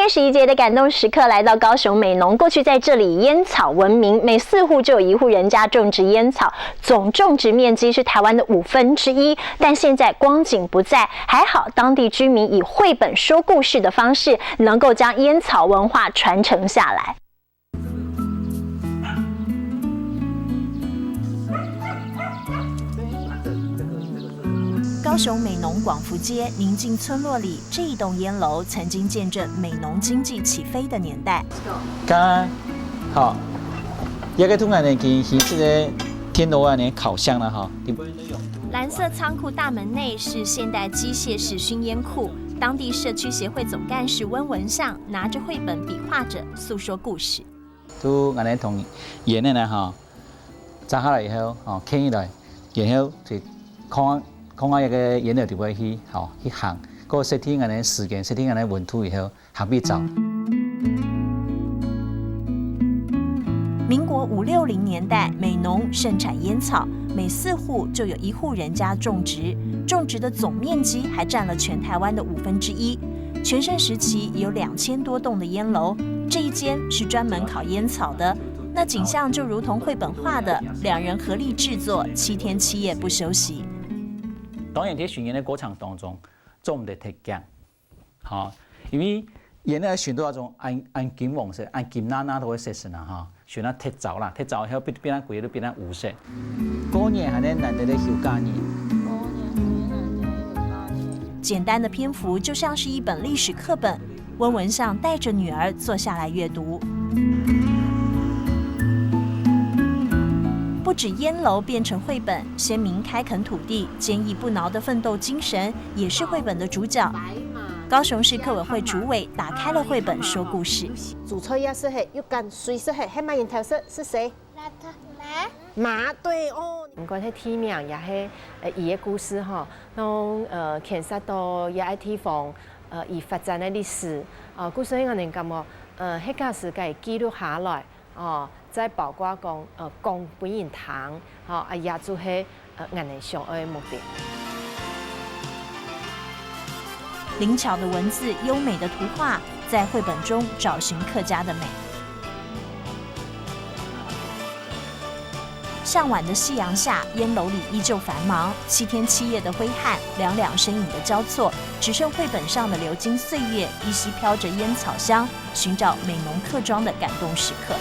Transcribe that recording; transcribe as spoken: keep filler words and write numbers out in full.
十一节的感动时刻来到高雄美浓，过去在这里烟草闻名，每四户就有一户人家种植烟草，总种植面积是台湾的五分之一。但现在光景不再，还好当地居民以绘本说故事的方式，能够将烟草文化传承下来。高雄美浓广福街宁静村落里，这一栋烟楼曾经见证美浓经济起飞的年代。刚刚好，一个突然的给形式的天楼啊，那烤箱了哈。蓝色仓库大门内是现代机械式熏烟库，当地社区协会总干事温文相拿着绘本比划着，诉说故事。都俺们同爷爷奶奶哈，摘下来以后，哦，牵起来，然后就看看啊一个烟楼底下去，好去行，个设定俺们时间，设定俺们温度以后，行去走。民国五六零年代，美浓盛产烟草，每四户就有一户人家种植，种植的总面积还占了全台湾的五分之一。全盛时期有两千多栋的烟楼，这一间是专门烤烟草的，那景象就如同绘本画的，两人合力制作，七天七夜不休息。当然，在巡演的过程当中，做毋得忒赶。 好，因为原来选到那种按按金黄色、按金娜娜都会色色呢哈，选到忒早啦，忒早以后变变啊贵都变啊五色。过年还能难得的休假日。简单的篇幅就像是一本历史课本，温文相带着女儿坐下来阅读。不止烟楼变成绘本，先民开垦土地、坚毅不挠的奋斗精神，也是绘本的主角。高雄市客委会主委打开了绘本说故事。主菜也是嘿，又揀水是嘿，嘿，马人头是是谁？马，马，对哦。不管是地名也是呃，伊个故事吼，像呃，牵涉到也个地方呃，伊发展个历史，呃，故所以我能感觉呃，迄个是个记录下来。 哦，再包括讲呃讲分人听，吼，啊也就係呃，俺人想要个目的。灵巧的文字、优美的图画，在绘本中找寻客家的美。向晚的夕阳下，烟楼里依旧繁忙，七天七夜的挥汗，两两身影的交错，只剩绘本上的流金岁月，依稀飘着烟草香，寻找美浓客庄的感动时刻。